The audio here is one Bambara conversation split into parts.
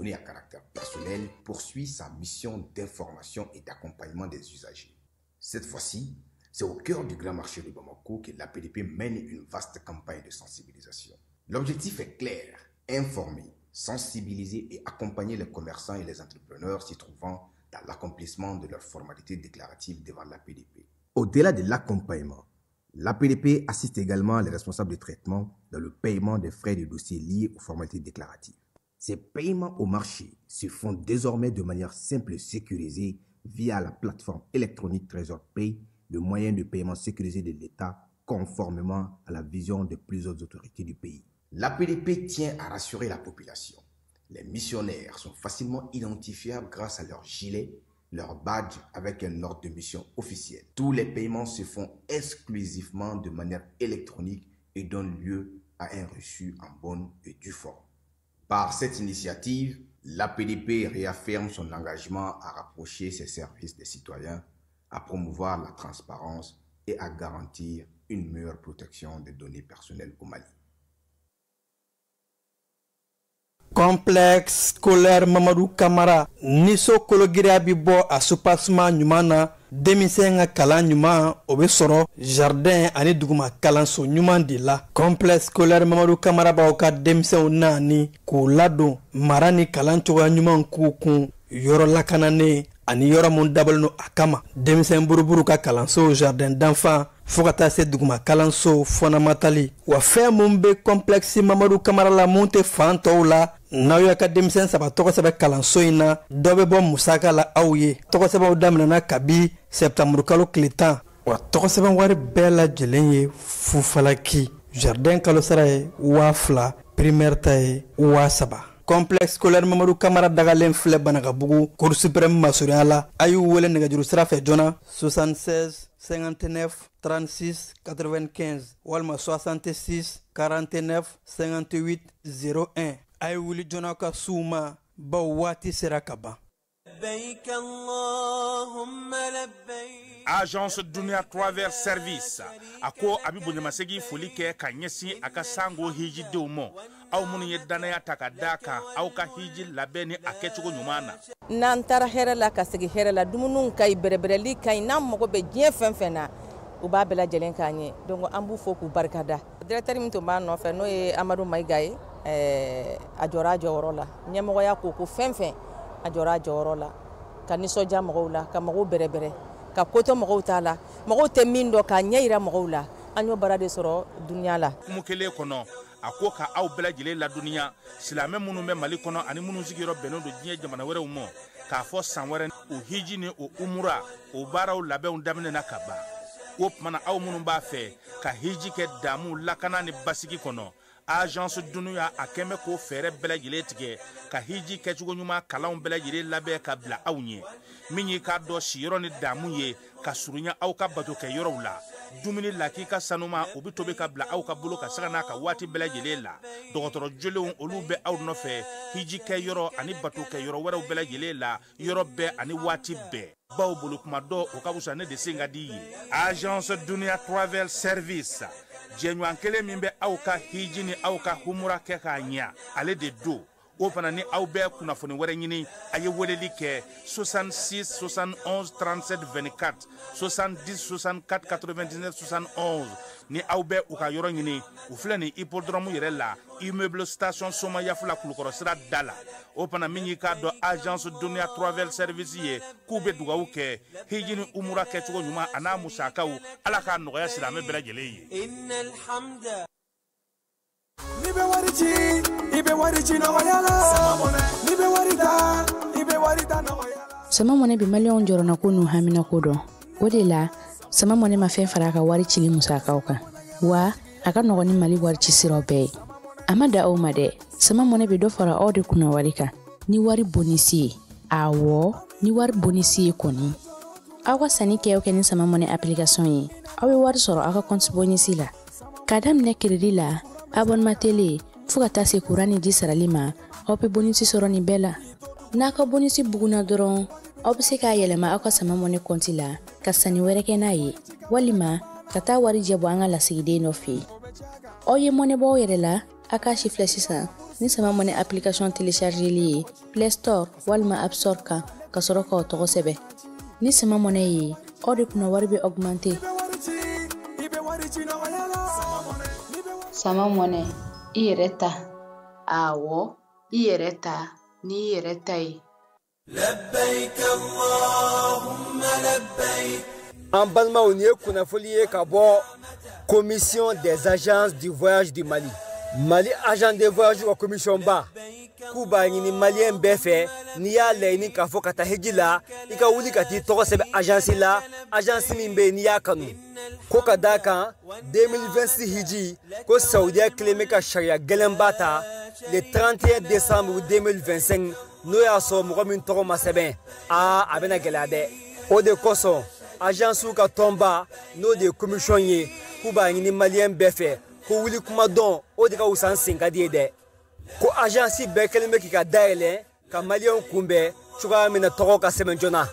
données à caractère personnel, poursuit sa mission d'information et d'accompagnement des usagers. Cette fois-ci, c'est au cœur du grand marché de Bamako que l'APDP mène une vaste campagne de sensibilisation. L'objectif est clair, informer, sensibiliser et accompagner les commerçants et les entrepreneurs s'y trouvant dans l'accomplissement de leurs formalités déclaratives devant l'APDP. Au-delà de l'accompagnement, l'APDP assiste également les responsables de traitement dans le paiement des frais de dossier liés aux formalités déclaratives. Ces paiements au marché se font désormais de manière simple et sécurisée via la plateforme électronique Trésor Pay, le moyen de paiement sécurisé de l'État conformément à la vision de plusieurs autorités du pays. L'APDP tient à rassurer la population. Les missionnaires sont facilement identifiables grâce à leur gilet, leur badge avec un ordre de mission officiel. Tous les paiements se font exclusivement de manière électronique et donnent lieu à un reçu en bonne et due forme. Par cette initiative, l'APDP réaffirme son engagement à rapprocher ses services des citoyens, à promouvoir la transparence et à garantir une meilleure protection des données personnelles au Mali. Complexe scolaire Mamadou Kamara ni so kologiriya bi bɔ a soubassement ɲuman na, denmisɛn ka kalan ɲuman o bɛ sɔrɔ jardin ani duguma kalanso ɲuman de la. Complexe scolaire Mamadou Kamara b'aw ka denmisɛnw naani k'u ladon mara ni kalan cogoya ɲuman k'u kun yɔrɔ lakananen ani yɔrɔ mun dabɔlen don a kama. Denmisɛn buruburu ka kalanso, jardin d'enfants, fo ka taa se duguma kalanso fondamental. Wa fɛn mun bɛ complexe Mamadou Kamara la mun tɛ fan tɔw la, n'aw y'a ka denmisɛn saba tɔgɔ sɛbɛn kalanso in na, dɔ bɛ bɔ musaka la aw ye. Tɔgɔ sɛbɛnw daminɛna kabi sɛptanburu kalo tile 10, wa tɔgɔ sɛbɛn wari bɛɛ lajɛlen ye fufalaki. Jardin kalo sara ye 2000, primaire ta ye 3000. Complexe scolaire Mamadou Kamara dagalen filɛ Banakabugu, Cour suprême masurunya la. A y'u wele nɛgɛjuru sira fɛ joona 76 59 36 95 walima 66 49 58 01. A ye wuli joona ka s'u ma, baw waati sera ka ban. Agence Dunia Travel Service a ko a bɛ bonyamasegin foli kɛ ka ɲɛsin a ka sango hijidenw ma, aw minnu ye danaya ta ka d'a kan aw ka hiji labɛn ni a kɛcogo ɲuman na. N'an taara hɛrɛ la ka segin hɛrɛ la, dumuniw ka ɲi, bɛrɛbɛrɛli ka ɲi, n'an mago bɛ diɲɛ fɛn fɛn na, u b'a bɛɛ lajɛlen k'an ye. Donc an b'u fo k'u barikada. Directeur min tun b'a nɔfɛ, n'o ye Amadu Mayiga ye, a jɔra a jɔyɔrɔ la. Ɲɛmɔgɔya ko fɛn fɛn, a jɔra a jɔyɔrɔ la, ka nisɔndiya mɔgɔw la, ka mɔgɔw bɛrɛbɛrɛ, ka kotɔ mɔgɔw t'a la, mɔgɔw tɛ min dɔn k'a ɲɛ yira mɔgɔw la. An y'o baara de sɔrɔ dunuya la. Kumu kelen kɔnɔ, a ko ka aw bɛɛ lajɛlen ladɔnniya, silamɛ minnu bɛ Mali kɔnɔ ani minnu sigiyɔrɔ bɛnnen don diɲɛ jamana wɛrɛw ma, k'a fɔ san wɛrɛ o hiji ni o umura o baaraw labɛnw daminɛna ka ban. O tuma na, aw minnu b'a fɛ ka hiji kɛ damu, lakana ni basigi kɔnɔ, Agence Dunuya a kɛn bɛ k'o fɛɛrɛ bɛɛ lajɛlen tigɛ ka hiji kɛcogo ɲuman kalanw bɛɛ lajɛlen labɛn ka bila aw ɲɛ. Min y'i k'a dɔn siyɔrɔ ni damu ye ka surunya aw ka bato kɛ yɔrɔw la, dumuni lakika sanuma o bɛ tobi ka bila aw ka bolo ka saga n'a ka waati bɛɛ lajɛlen la. Dɔgɔtɔrɔ jolenw olu bɛ aw nɔfɛ hiji kɛ yɔrɔ ani bato kɛ yɔrɔ wɛrɛw bɛɛ lajɛlen la, yɔrɔ bɛɛ ani waati bɛɛ. Baw bolo kuma dɔ o ka fisa ne de sen ka di ye. Agence Dunia Travel Service, jɛɲɔgɔn kelen min bɛ aw ka hiji ni aw ka humura kɛ k'a ɲɛ, ale de don. O fana ni aw bɛ kunnafoni wɛrɛ ɲini, a ye weleli kɛ 66 71 37 24, 70 64 99 71. Ni aw bɛ u ka yɔrɔ ɲini, u filɛ nin hippodrome yɛrɛ la, immeuble station Somayafula, Kulukɔrɔ sira da la. O fana min y'i k'a dɔn Agence Dunia Travel Service ye, k'u bɛ dugawu kɛ hiji ni umura kɛcogo ɲuman a n'a musakaw, Ala k'a nɔgɔya silamɛ bɛɛ lajɛlen ye. Ni bɛ wari ci, i bɛ wari ci nɔgɔya la. Ni bɛ wari ta, i bɛ wari ta nɔgɔya la. Sama Mɔnɛ bɛ maliyɛnw jɔrɔna ko n'u haminako dɔn. O de la, Sama Mɔnɛ ma fɛn fara a ka wari cili musakaw kan, wa a ka nɔgɔn ni Mali wari ci siraw bɛɛ ye. A ma da aw ma dɛ, Sama Mɔnɛ bɛ dɔ fara aw de kunna wari kan ni wari bonisi ye. Awɔ, ni wari bonisi ye kɔni, aw ka sanni kɛ o kɛ ni Sama Mɔnɛ application ye, aw bɛ wari sɔrɔ aw ka compte bonisi la. K'a daminɛ crédit la, abonnement télé, fo ka taa se kuran ni ji sarali ma, aw bɛ bonisi sɔrɔ nin bɛɛ la. N'a ka bonisi bugunna dɔrɔn, aw bɛ se k'a yɛlɛma aw ka Sama Mɔnɛ compte la ka sanni wɛrɛ kɛ n'a ye, walima ka taa wari jɛ bɔ an ka lasigiden dɔ fɛ yen. Aw ye mɔnɛ bɔ aw yɛrɛ la, a k'a si filɛ sisan. Ni Sama Money application téléchargeli ye Play Store walima App Store kan ka sɔrɔ k'aw tɔgɔ sɛbɛn. Ni Sama Money ye, aw de kunna wari bɛ augmenter. Sama Money, i yɛrɛ ta. Awɔ, i yɛrɛ ta n'i yɛrɛ ta ye. Labbaik Allahumma labbaik. An balimaw, nin ye kunnafoli ye ka bɔ Commission des agences du voyage du Mali. Mali agent de voyage ka commission ba k'u b'a ɲini maliyɛn bɛɛ fɛ, n'i y'a laɲini k'a fɔ ka taa hiji la, i ka wuli ka t'i tɔgɔ sɛbɛn agence la, agence min bɛ yen n'i y'a kanu. Ko ka d'a kan 2026 hiji ko Saudiya kelen bɛ ka sariya gɛlɛnba ta le 31 décembre 2025, n'o y'a sɔrɔ mɔgɔ min tɔgɔ ma sɛbɛn, aa, a bɛna gɛlɛya dɛ. O de kosɔn agence ka tɔnba, n'o de ye commission ye, k'u b'a ɲini maliyɛn bɛɛ fɛ ko wuli kuma dɔn, o de ka wusa n sen ka di ye dɛ. Ko agence bɛɛ kɛlen bɛ k'i ka dayɛlɛ ka maliyɛnw kunbɛn cogoya min na tɔgɔ ka sɛbɛn joona.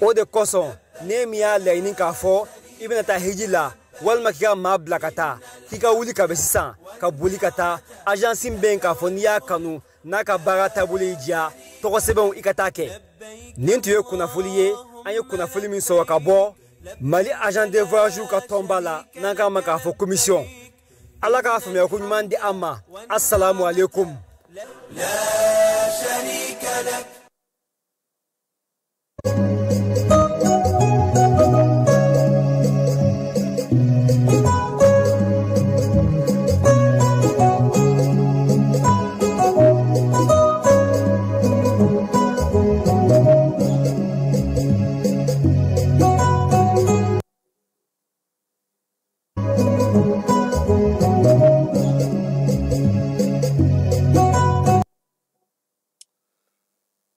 O de kosɔn ne min y'a laɲini k'a fɔ i bɛna taa hiji la walima k'i ka maa bila ka taa, k'i ka wuli ka bɛ sisan ka boli ka taa agence min bɛ yen k'a fɔ n'i y'a kanu, n'a ka baara taabolo y'i diya, tɔgɔ sɛbɛnw i ka taa kɛ. Nin tun ye kunnafoli ye, an ye kunnafoli min sɔrɔ ka bɔ Mali agent de voyage ka tɔnba la, n'an k'a ma k'a fɔ commission. Ala k'a faamuya ko ɲuman di an ma. Assalamu alaikum.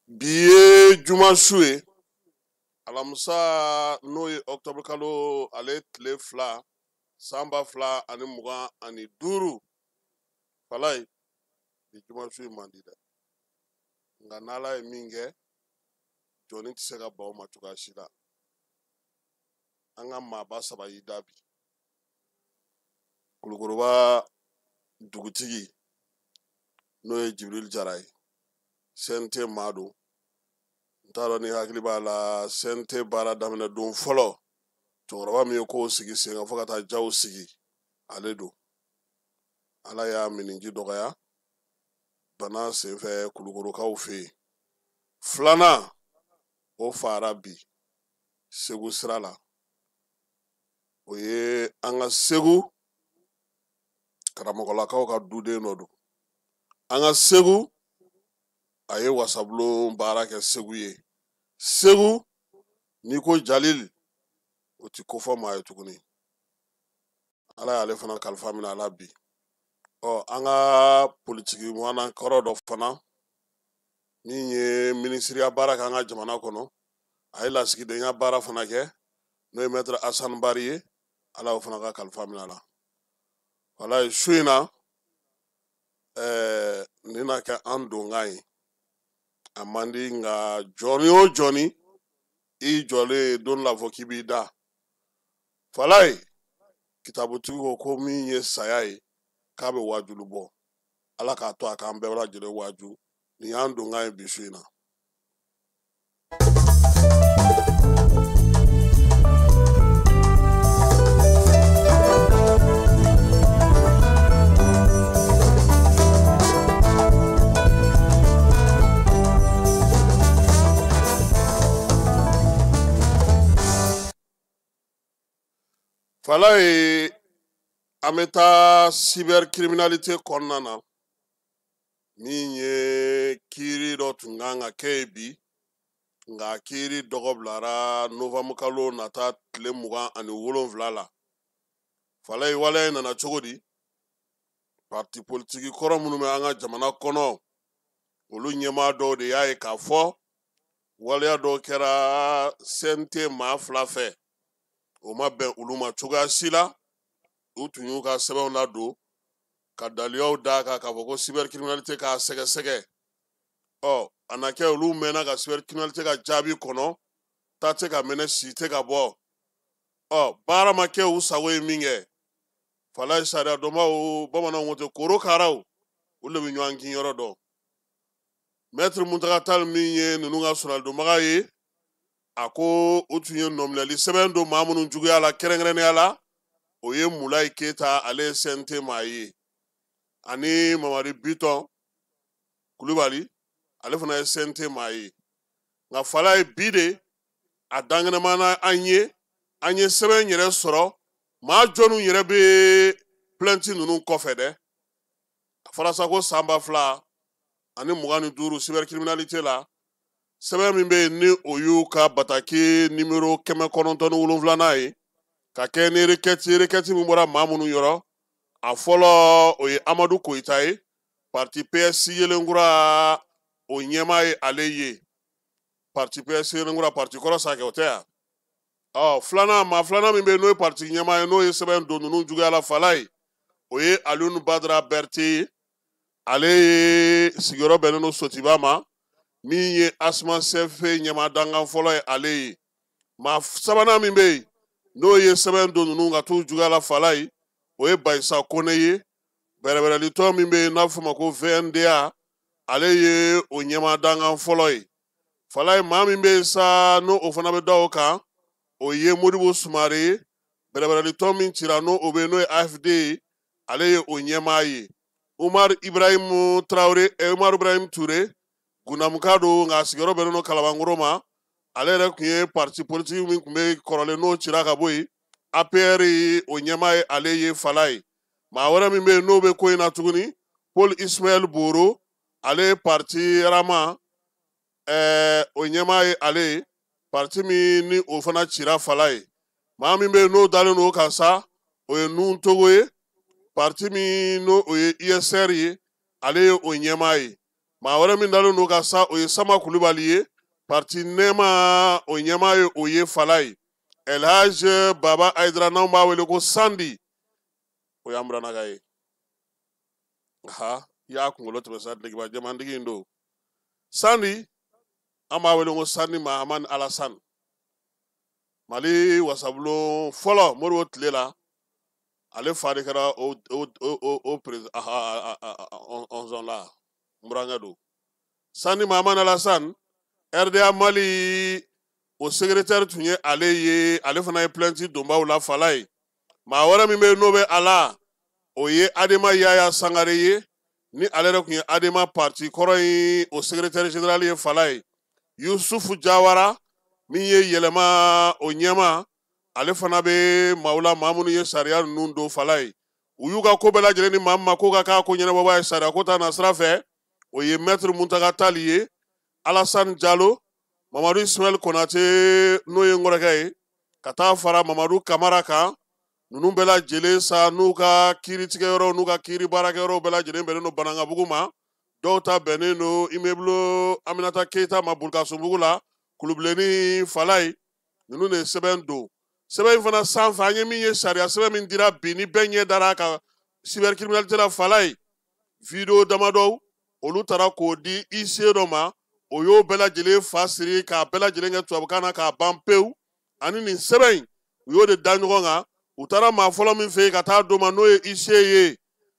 Bi ye juma su ye, alamisa, n'o ye octobre kalo ale tile 2, san 2025. Falayi, bi juma su in man di dɛ, nka n'Ala ye min kɛ, jɔnni tɛ se ka ban o ma cogoya si la. An ka maaba saba y'i da bi. Kulukoroba dugutigi, n'o ye Jibril Jara ye, CNT maa don. N t'a dɔn ni hakili b'a la, CNT baara daminɛ don fɔlɔ, cɛkɔrɔba min ye kow sigi sen kan fo ka taa jaw sigi, ale don. Ala y'a minniji dɔgɔya bana senfɛ Kulukorokaw fɛ yen. Filanan, o fara bi Segu sira la, o ye an ka Segu karamɔgɔlakaw ka duden dɔ don. An ka Segu, a ye wasabulon baara kɛ Segu ye. Segu, n'i ko Jalil, o ti kofɔ maa ye tuguni. Ala y'ale fana kalifa minɛ a la bi. Ɔ, an ka politiki mɔna kɔrɔ dɔ fana min ye minisiriya baara kɛ an ka jamana kɔnɔ, a ye lasigidenya baara fana kɛ, n'o ye maître Hassan Bari ye, Ala y'o fana ka kalifa minɛ a la. Walayi, su in na, nin na kɛ an donkan ye. A man di, nka jɔnni o jɔnni i jɔlen don la fɔ k'i b'i da. Falayi, kitabutigi ko ko min ye saya ye, k'a bɛ waajulu bɔ. Ala k'a to a k'an bɛɛ lajɛlen waaju. Nin y'an donkan ye bi su in na. Falayi, an bɛ taa cybercriminalité kɔnɔna na, min ye kiiri dɔ tun kan ka kɛ yen bi, nka kiiri dɔgɔ bilara novembre kalo nata tile 27 la. Falayi, waleya in nana cogo di? Parti politiki kɔrɔ minnu bɛ an ka jamana kɔnɔ, olu ɲɛmaa dɔw de y'a ye k'a fɔ waleya dɔw kɛra CNT maa fila fɛ, o ma bɛn olu ma cogoya si la. U tun y'u ka sɛbɛnw ladon ka daliyaw d'a kan k'a fɔ ko cybercriminalité k'a sɛgɛsɛgɛ. Ɔ, a na kɛ olu mɛnna ka cybercriminalité ka jaabi kɔnɔ, ta tɛ ka mɛnɛ, si tɛ ka bɔ. Ɔ, baara ma kɛ u sago ye min kɛ. Falayi, sariya dɔnbaw, bamananw ko ten, korokaraw, Olu de bɛ ɲɔgɔn kin yɔrɔ dɔn. Maître Muntaga Tall min ye ninnu ka sɔrɔdonbaga ye, a ko u tun ye nɔminɛli sɛbɛn don maa minnu juguya la, kɛrɛnkɛrɛnnenya la o ye Mulayi Keyita, ale ye CNT maa ye, ani Mamadi Bitɔn Kulubali, ale fana ye CNT maa ye. Nka Falaye, bi de a dankɛnɛmana an ye, an ye sɛbɛn yɛrɛ sɔrɔ maa jɔnniw yɛrɛ bɛ plainte ninnu kɔfɛ dɛ. A fɔra sa ko san 2025 cybercriminalité la, sɛbɛn min bɛ yen ni o y'u ka bataki nimero 907nan ye, ka kɛ ni requête min bɔra maa minnu yɔrɔ, a fɔlɔ o ye Amadu Koyita ye, parti PS Yelenkura o ɲɛmaa ye ale ye, parti PS Yelenkura, parti kɔrɔ sa kɛ, o tɛ yan. Ɔ filanan, maa filanan min bɛ yen n'o ye parti ɲɛmaa ye, n'o ye sɛbɛn don ninnu juguya la Falaye, o ye Alioune Badara Berté ye, ale ye sigiyɔrɔ bɛnnen don Sotiba ma, min ye Asma CFP ɲɛmaa dankan fɔlɔ ye ale ye. Maa sabanan min bɛ yen n'o ye sɛbɛn don ninnu ka t'u juguya la Falaye, o ye Bayisa Kone ye, bɛrɛbɛrɛlitɔn min bɛ yen n'a bɛ f'o ma ko VNDA, ale ye o ɲɛmaa dankan fɔlɔ ye Falaye. Maa min bɛ yen sa n'o o fana bɛ da o kan, o ye Modibo Sumare ye, bɛrɛbɛrɛlitɔn min cira n'o o bɛ yen n'o ye AFD ye, ale ye o ɲɛmaa ye. Umar Ibrahim Traoré, Umar Ibrahim Touré, Gundamuka don, nka a sigiyɔrɔ bɛnnen don Kalabankɔrɔ ma. Ale yɛrɛ tun ye parti politique min tun bɛ kɔrɔlen n'o cira ka bɔ yen, APR o ɲɛmaa ye ale ye Falaye. Maa wɛrɛ min bɛ yen n'o bɛ ko in na tuguni, Paul Ismaël Boro, ale ye parti Rama o ɲɛmaa ye ale ye, parti min ni o fana cira Falaye. Maa min bɛ yen n'o dalen don o kan sa, o ye Nun Togo ye, parti min n'o o ye USR ye, ale ye o ɲɛmaa ye. Maa wɛrɛ min dalen don o kan sa, o ye Sama Kulubali ye, parti Nɛma o ɲɛmaa ye o ye Falaye. El Hadj Baba Aydara, n'anw b'a wele ko Sandi, o y'an buranaka ye. Ha, i y'a kunkolo tɛmɛ sa, dulokiba jɛmantigi in don. Sandi, an b'a wele ko Sandi Mahamani Alassane. Mali wasabulon fɔlɔ Modibo tile la, ale fa de kɛra o président ɔnzɔn la, n burankɛ don. Sandi Mahamani Alassane, RDA Mali o secrétaire tun ye ale ye, ale fana ye plainte donbaw la Falaye. Maa wɛrɛ min bɛ yen n'o bɛ a la, o ye Adema Yaya Sangare ye, ni ale yɛrɛ tun ye Adema parti kɔrɔ in o secrétaire général ye Falaye. Yusufu Jawara min ye yɛlɛma o ɲɛma, ale fana bɛ maaw la, maa minnu ye sariya ninnu don Falaye. U y'u ka ko bɛɛ lajɛlen ni maa min ma ko ka k'a ko ɲɛnabɔbaa ye sariya ko ta na sira fɛ, o ye maître Muntaga Tall ye, Alassane Diallo, Mamadu Ismaël Konate n'o ye n kɔrɔkɛ ye, ka taa fara Mamadu Kamara kan. Ninnu bɛɛ lajɛlen sa n'u ka kiiritigɛyɔrɔw n'u ka kiiri baarakɛyɔrɔw bɛɛ lajɛlen bɛnnen don Banankabugu ma. Dɔw ta bɛnnen don immeuble Aminata Keyita ma Burukasumbugu la, Kulubilenni Falaye. Ninnu de ye sɛbɛn don. Sɛbɛn in fana sanfɛ, an ye min ye, sariya sɛbɛn min dira bi ni bɛɛ ɲɛ dara a kan cybercriminalité la Falaye, vidéo damadɔw olu taara k'o di huissier dɔ ma, o y'o bɛɛ lajɛlen fa siri k'a bɛɛ lajɛlen kɛ tubabukan na k'a ban pewu. Ani nin sɛbɛn in, u y'o de da ɲɔgɔn kan. U taara maa fɔlɔ min fɛ yen ka taa d'o ma, n'o ye huissier ye,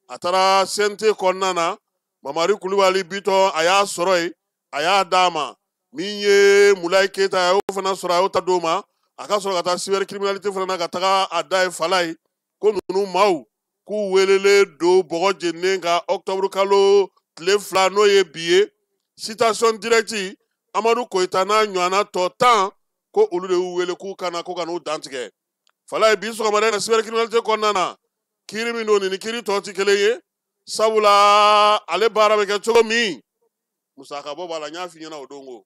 a taara CNT kɔnɔna na, Mamadi Kulubali Bitɔn, a y'a sɔrɔ yen, a y'a d'a ma. Min ye Mulayi Keyita, a y'o fana sɔrɔ, a y'o ta d'o ma. A ka sɔrɔ ka taa cybercriminalité fana na ka taga a da ye Falaye, ko ninnu maaw k'u welelen don bɔgɔ jeninen kan octobre kalo tile 2, n'o ye bi ye. Citation directe, Amadu Koyita n'a ɲɔgɔnna tɔ 10, ko olu de y'u wele k'u kana ko ka n'u dantigɛ Falaye. Bi sɔgɔmada in na, cybercriminalité kɔnɔna na, kiiri min don, nin ni kiiri tɔ tɛ kelen ye, sabula ale baara bɛ kɛ cogo min, musakabɔ b'a la. N y'a f'i ɲɛna o don ko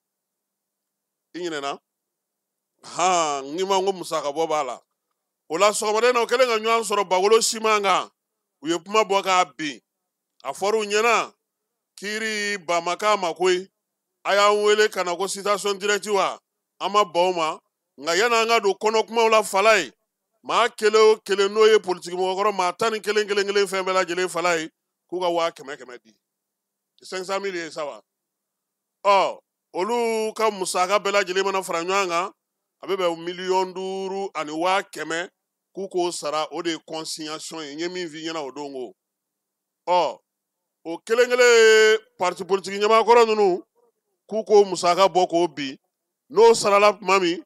i ɲinɛna han, n k'i ma ko musakabɔ b'a la. O la sɔgɔmada in na, o kɛlen ka ɲɔgɔn sɔrɔ Bagolo siman kan, u ye kuma bɔ k'a bin. A fɔr'u ɲɛna kiiri ba ma k'a ma koyi, a y'an wele ka na ko citation directe wa, an ma ban o ma. Nka yan'an ka don kɔnɔ kumaw la Falaye, maa kelen o kelen n'o ye politiki mɔgɔkɔrɔ maa 11 kelen kelen fɛn bɛɛ lajɛlen Falaye, k'u ka 100 000 100 di, 500 000 ye sa wa. Ɔ olu ka musaka bɛɛ lajɛlen mana fara ɲɔgɔn kan, a bɛ bɛn 5 100 000, k'u k'o sara. O de ye consignation ye. N ye min f'i ɲɛna o don ko ɔ O kelen kelen ye parti politique ɲɛmaakɔrɔ ninnu k'u k'o musaka bɔ k'o bin. N'o sarala tuma min,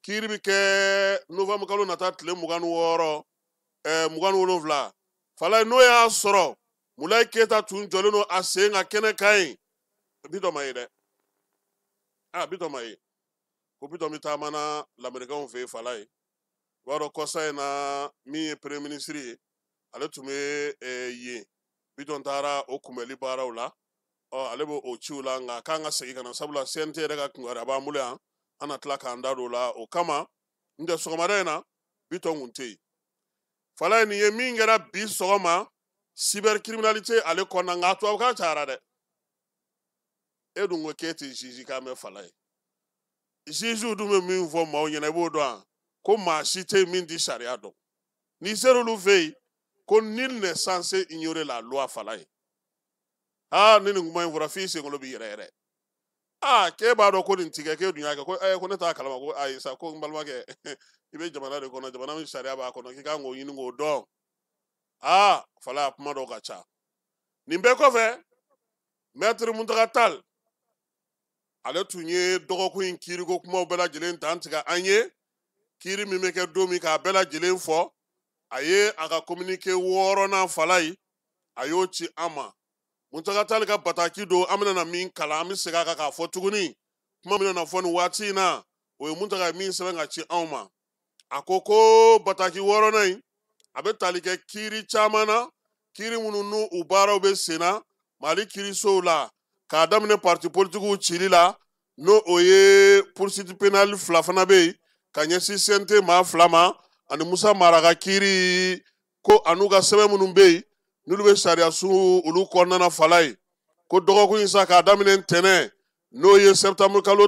kiiri bɛ kɛ novembre kalo nata tile 26, 27. Falaye, n'o y'a sɔrɔ Mulayi Keyita tun jɔlen don a sen kan kɛnɛ kan yen, Bitɔn ma ye dɛ. A Bitɔn ma ye ko Bitɔn bɛ taamana lamɛrikɛnw fɛ yen. Falaye, i b'a dɔn kɔsa in na, min ye premier ministre ye, ale tun bɛ yen. Bitɔn taara o kunbɛli baaraw la. Ɔ, ale bɛ o ciw la, nka k'an ka segin ka na, sabula CNT yɛrɛ ka kibaruya b'an bolo yan, an na tila k'an da don o la. O kama n tɛ sɔgɔmada in na, Bitɔn kun tɛ yen. Falaye, nin ye min kɛra bi sɔgɔma cybercriminalité ale kɔnɔna, nka tubabukan cayara dɛ. E dun ko k'e tɛ juge kan mɛn. Falaye, juge dun bɛ min fɔ maaw ɲɛna, i b'o dɔn wa? Ko maa si tɛ yen min tɛ sariya dɔn. N'i sera olu fɛ yen, ko nul n'est censé ignorer la loi. Falaye, aa, ni nin kuma in fɔra, f'i senkolo b'i yɛrɛ yɛrɛ. Aa, k'e b'a dɔn ko nin ti kɛ, k'e dun y'a kɛ. Ko ɛɛ, ko ne t'a kalama. Ko ayi sa, ko n balimakɛ, i bɛ jamana de kɔnɔ, jamana min sariya b'a kɔnɔ, k'i kan k'o ɲini k'o dɔn. Aa, Falaye, kuma dɔw ka ca. Nin bɛɛ kɔfɛ, maître Muntaga Tall, ale tun ye dɔgɔkun in kiiriko kumaw bɛɛ lajɛlen dantigɛ an ye. Kiiri min bɛ kɛ don min, k'a bɛɛ lajɛlen fɔ, a ye a ka communiqué wɔɔrɔnan, Falaye, a y'o ci an ma. Muntaga Tall ka bataki don, an bɛna na min kalan, an bɛ segin a kan k'a fɔ tuguni. Kuma min na fɔ nin waati in na, o ye Muntaga ye min sɛbɛn ka ci anw ma. A ko ko bataki wɔɔrɔnan in, a bɛ tali kɛ kiiri caman na, kiiri minnu n'u u baaraw bɛ sen na Mali kiirisow la, k'a daminɛ parti politikiw cili la, n'o o ye poursuite pénale fila fana bɛ yen ka ɲɛsin CNT maa fila ma, ani Musa Mara ka kiiri ko, an'u ka sɛbɛn minnu bɛ yen n'olu bɛ sariya sun olu kɔnɔna na. Falaye, ko dɔgɔkun in sa, k'a daminɛ ntɛnɛn, n'o ye septembre kalo